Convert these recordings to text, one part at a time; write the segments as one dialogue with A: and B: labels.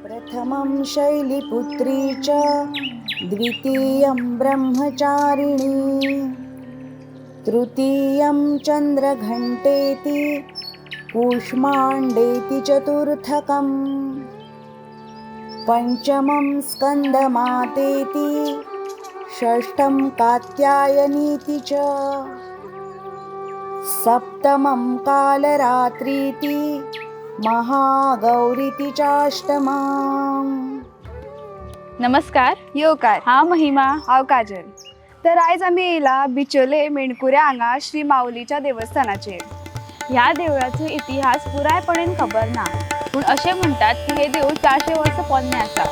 A: प्रथमं शैलपुत्री च द्वितीयं ब्रह्मचारिणी तृतीयं चन्द्रघण्टेति कूष्माण्डेति चतुर्थकम् पंचमं स्कन्दमातेति षष्ठं कात्यायनीति च सप्तमं कालरात्रीति महागौरीति चाष्टमम्।
B: नमस्कार।
C: येवकार।
B: हांव महिमा।
C: हांव काजल। तर आयज आमी येयला बिचोले मेणकुऱ्या हांगा श्री माऊलीच्या देवस्थानाचेर।
B: ह्या देवळाचो इतिहास पुरायपणान खबर ना, पूण अशें म्हणटात की हें देवूळ 400 वर्सां पोन्नें आसा।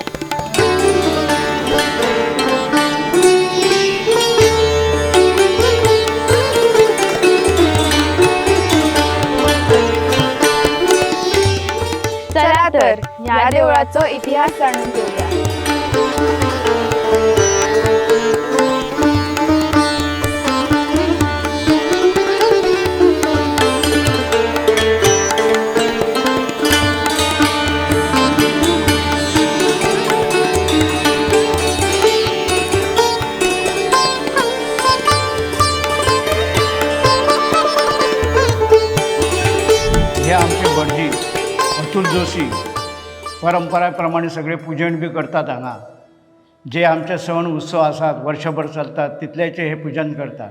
B: चला तर ह्या देवळाचो इतिहास जाणून घेऊया।
D: हे आमचे भटजी अतुल जोशी परंपराप्रमाणे सगळे पूजन बी करतात हांगा। जे आमचे सण उत्सव आसात वर्षभर चलतात तितल्याचे हे पूजन करतात।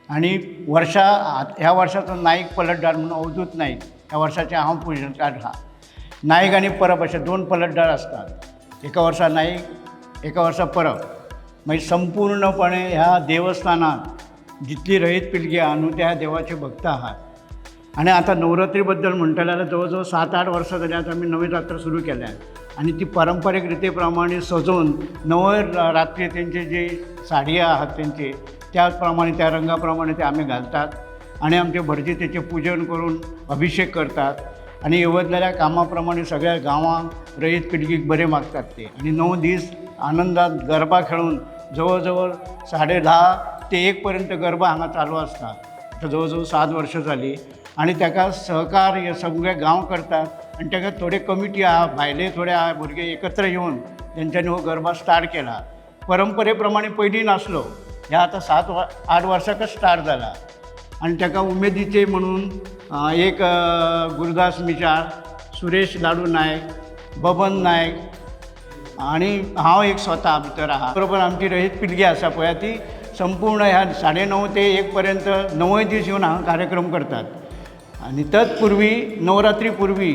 D: आणि वर्षा ह्या वर्षाचो नाईक पलटदार म्हणून अवधूत नाईक ह्या वर्षाचे हांव पूजनकार आहा। नाईक आनी परब अशे दोन पलटदार आसतात, एका वर्सा नाईक एका वर्सा परब। मागीर संपूर्णपणे ह्या देवस्थानात जितली रयत पिळगी आहा न्हू त्या देवाचे भक्त आहात। आणि आता नवरात्रीबद्दल म्हणटले जाल्यार जवळ जवळ 7-8 वर्सां जाली आतां आमी नवी जात्रा सुरू केल्या आनी ती पारंपारीक रिते प्रमाणे सजोवन नवे रात्री तेंचे जे साडये आहात तेंचे त्या प्रमाणे त्या रंगा प्रमाणे ते आमी घालतात आनी आमचे भटजी तेचें पूजन करून अभिशेक करतात आनी येवजलेल्या कामा प्रमाणे सगळ्या गांवांक रयत पिळगीक बरें मागतात ते। आनी 9 दीस आनंदात गरबा खेळून जवळ जवळ 10:30 ते 1 पर्यंत गरबा हांगा चालू आसता। आतां जवळ जवळ 7 वर्सां जालीं आनी ताका सहकार हे सगळे गांव करतात आनी ताका थोडे कमिटी आहा, भायले थोडे आहा भुरगे एकत्र येवन तेंच्यांनी हो गरबा स्टार्ट केला। परंपरे प्रमाणे पयलीं नासलो, ह्या आतां 7-8 वर्सांकच स्टार्ट जाला। आनी ताका उमेदीचे म्हणून एक गुरुदास मिचार, सुरेश लाडू नायक, बबन नायक आनी हांव एक स्वता भितर आहा। बरोबर आमची रयत पिळगी आसा पळय ती संपूर्ण ह्या 9:30 ते 1 पर्यंत 9 दीस येवन हांगा कार्यक्रम करतात। आनी तत्पूर्वी नवरात्री पूर्वी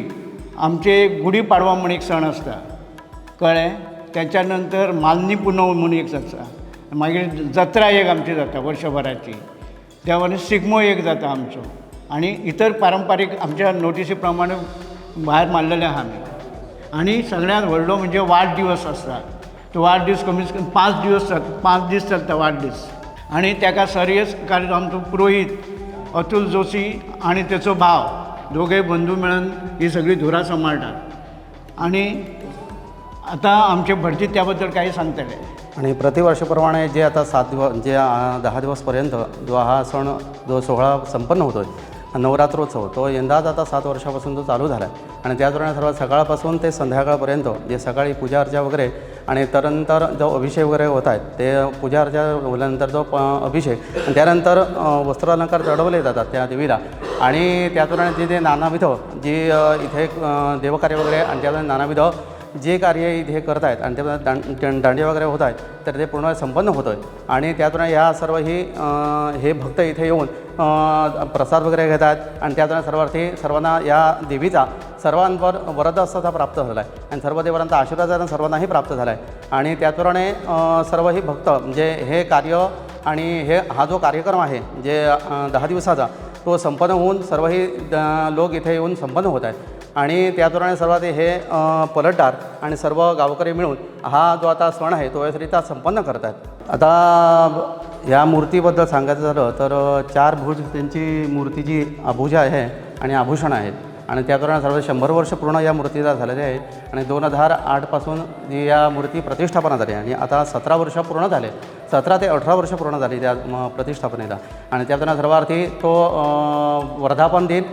D: आमचे गुढीपाडवा म्हूण एक सण आसता, कळ्ळें। त्याच्या नंतर मालनी पुनव म्हूण एक आसता, मागीर जत्रा एक आमची जाता वर्षभराची, त्या वांगडा शिगमो एक जाता आमचो आनी इतर पारंपारीक आमच्या नोटीसी प्रमाणे भायर मारलेले आहा आमी। आनी सगळ्यांत व्हडलो म्हणजे वाडदिवस आसता, तो वाडदीस कमीत कमी 5 दिवस 5 दीस चलता वाडदीस। आनी ताका सरयस कार्य आमचो पुरोहीत अतुल जोशी आनी तेचो भाव दोगेय बंधू मेळून ही सगळी धुरा सांबाळटात। आनी आतां आमचे भटजी त्या बद्दल काही सांगतले।
E: आणि प्रतिवर्षाप्रमाणे जे आता 7 दिवस जे 10 दिवसपर्यंत जो हा सण जो सोहळा संपन्न होतो आहे नवरात्रोत्सव, तो यंदाच आता 7 वर्षापासून तो चालू झाला आहे। आणि त्याचप्रमाणे सर्व सकाळपासून ते संध्याकाळपर्यंत जे सकाळी पूजा अर्चा वगैरे आणि त्यानंतर जो अभिषेक वगैरे होत आहेत ते पूजा अर्चा झाल्यानंतर जो अभिषेक आणि त्यानंतर वस्त्रालंकार चढवले जातात त्या देवीला। आणि त्याचप्रमाणे जे जे नानाविध जी इथे देवकार्य वगैरे आणि त्याप्रमाणे नानाविध जे कार्य इथे करत आहेत आणि ते दांडिया वगैरे होत आहेत तर ते पूर्ण संपन्न होतं आहे। आणि त्याचप्रमाणे ह्या सर्व ही हे भक्त इथे येऊन प्रसाद वगैरे घेतात आणि त्याचप्रमाणे सर्वार्थी सर्वांना या देवीचा सर्वांवर वरदहस्तता प्राप्त झाला आहे आणि सर्व देवांचा आशीर्वाद सर्वांनाही प्राप्त झाला आहे। आणि त्याचप्रमाणे सर्वही भक्त म्हणजे हे कार्य आणि हे हा जो कार्यक्रम आहे जे 10 दिवसाचा तो संपन्न होऊन सर्वही लोक इथे येऊन संपन्न होत आहेत। आणि त्याचप्रमाणे सर्वात हे पलटदार आणि सर्व गावकरी मिळून हा जो आता सण आहे तो व्यवस्थितरित्या संपन्न करत आहेत। आता या मूर्तीबद्दल सांगायचं झालं तर 4 भुज त्यांची मूर्तीची आभूषा आहे आणि आभूषण आहेत आणि त्याचप्रमाणे सर्व 100 वर्ष पूर्ण या मूर्तीला झालेले आहे आणि 2008पासून या मूर्ती प्रतिष्ठापना झाली आणि आता 17 वर्ष पूर्ण झाले, 17 ते 18 वर्ष पूर्ण झाली त्या प्रतिष्ठापनेला। आणि त्याचप्रमाणे सर्वार्थी तो वर्धापन दिन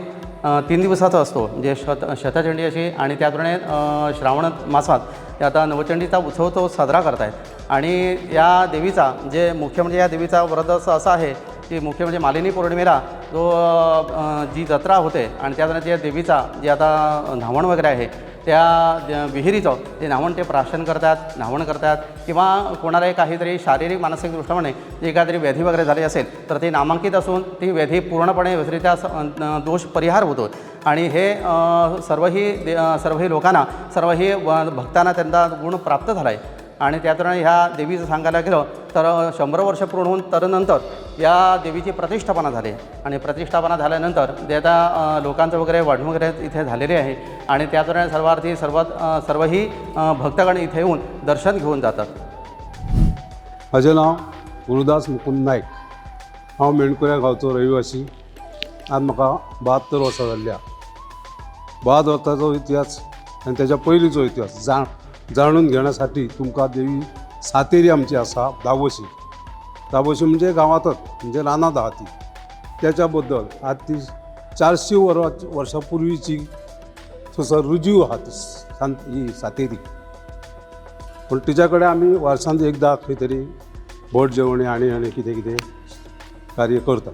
E: 3 दिवसाचा असतो, म्हणजे शतचंडी अशी. आणि त्याप्रमाणे श्रावण मासात ते आता नवचंडीचा उत्सव तो साजरा करतायत. आणि या देवीचा जे मुख्य म्हणजे या देवीचा व्रत असं आहे की मुख्य म्हणजे मालिनी पौर्णिमेला जो जी जत्रा होते आणि त्याप्रमाणे जे देवीचा जे आता न्हावण वगैरे आहे त्या विहिरीचं ते न्हावण ते प्राशन करतात, न्हावण करतात. किंवा कोणालाही काहीतरी शारीरिक मानसिक दृष्टीने जे काहीतरी व्याधी वगैरे झाली असेल तर ते नामांकित असून ती व्याधी पूर्णपणे व्यवस्थितरित्या दोष परिहार होतो. आणि हे सर्वही लोकांना, सर्वही भक्तांना त्यांचा गुण प्राप्त झाला आहे. आणि त्याप्रमाणे ह्या देवीचं सांगायला गेलं तर 100 वर्ष पूर्ण होऊन तर नंतर या देवीची प्रतिष्ठापना झाली. आणि प्रतिष्ठापना झाल्यानंतर ते आता लोकांचं वगैरे वाढणं वगैरे इथे झालेले आहे. आणि त्याप्रमाणे सर्वार्थी सर्वही भक्तगण इथे येऊन दर्शन घेऊन जातात.
F: म्हजें नांव गुरुदास मुकुंद नायक. हांव मेणकुऱ्या गांवचो रहिवासी. आज म्हाका 72 वर्सां जाल्ली आहा. 72 वर्सांचो इतिहास आनी तेच्या पयलींचो इतिहास जाणून घेण्यासाठी तुमकां देवी सातेरी आमची आसा दाबोशी. दाबोशी म्हणजे गांवांतच, म्हणजे रानांत आहा ती. त्याच्या बद्दल आज ती 400 वर्सां पुर्वीची थंयसर रुजीव आहा ती ही सातेरी. पूण तिच्या कडेन आमी वर्सान एकदां खंय तरी भट जेवणी आनी आनी कितें कितें कार्य करता.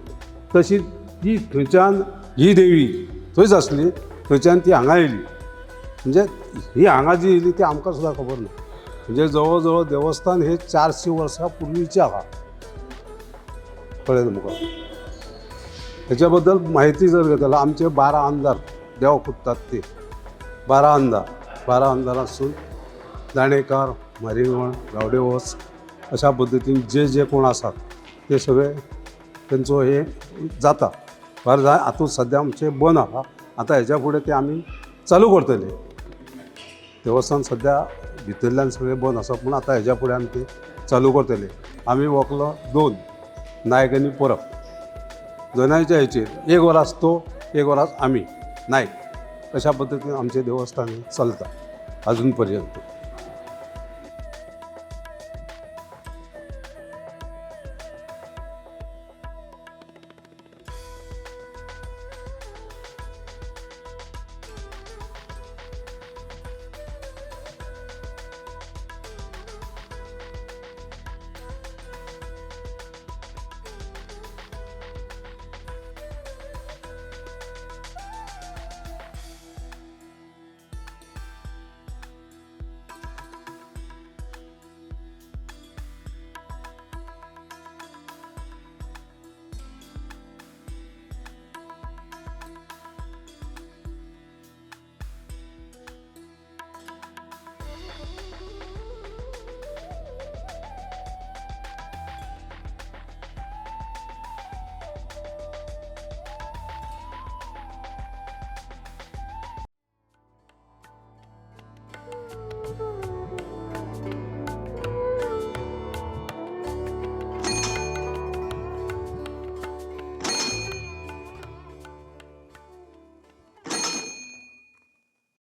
F: तशी ती थंयच्यान ही देवी थंयच आसली, थंयच्यान ती हांगा येयली. म्हणजे ही हांगा जी येयली ती आमकां सुद्दां खबर ना. म्हणजे जवळ जवळ देवस्थान हे 400 वर्सां पुर्वीचें आहा, कळ्ळें तुमकां. हेच्या बद्दल म्हायती जर घेतली जाल्यार आमचे 12 आमदार देव पुजतात ते 12 आमदार, 12 आमदारांसून दाणेकार, मारिगण, गावडेवस अशा पद्दतीन जे जे कोण आसात ते सगळे तेंचो हे जाता. बरें आतां सद्या आमचें बंद आहा. आतां हेच्या फुडें ते आमी चालू करतले. देवस्थान सद्या भितरल्यान सगळें बंद आसा, पूण आतां हेच्या फुडें आमी तें चालू करतले. आमी वकलो 2 नायक आनी परब दोनांयच्या हेचेर 1 वरास तो, 1 वरास आमी नायक, अशा पद्दतीन आमचें देवस्थान चलता अजून पर्यंत.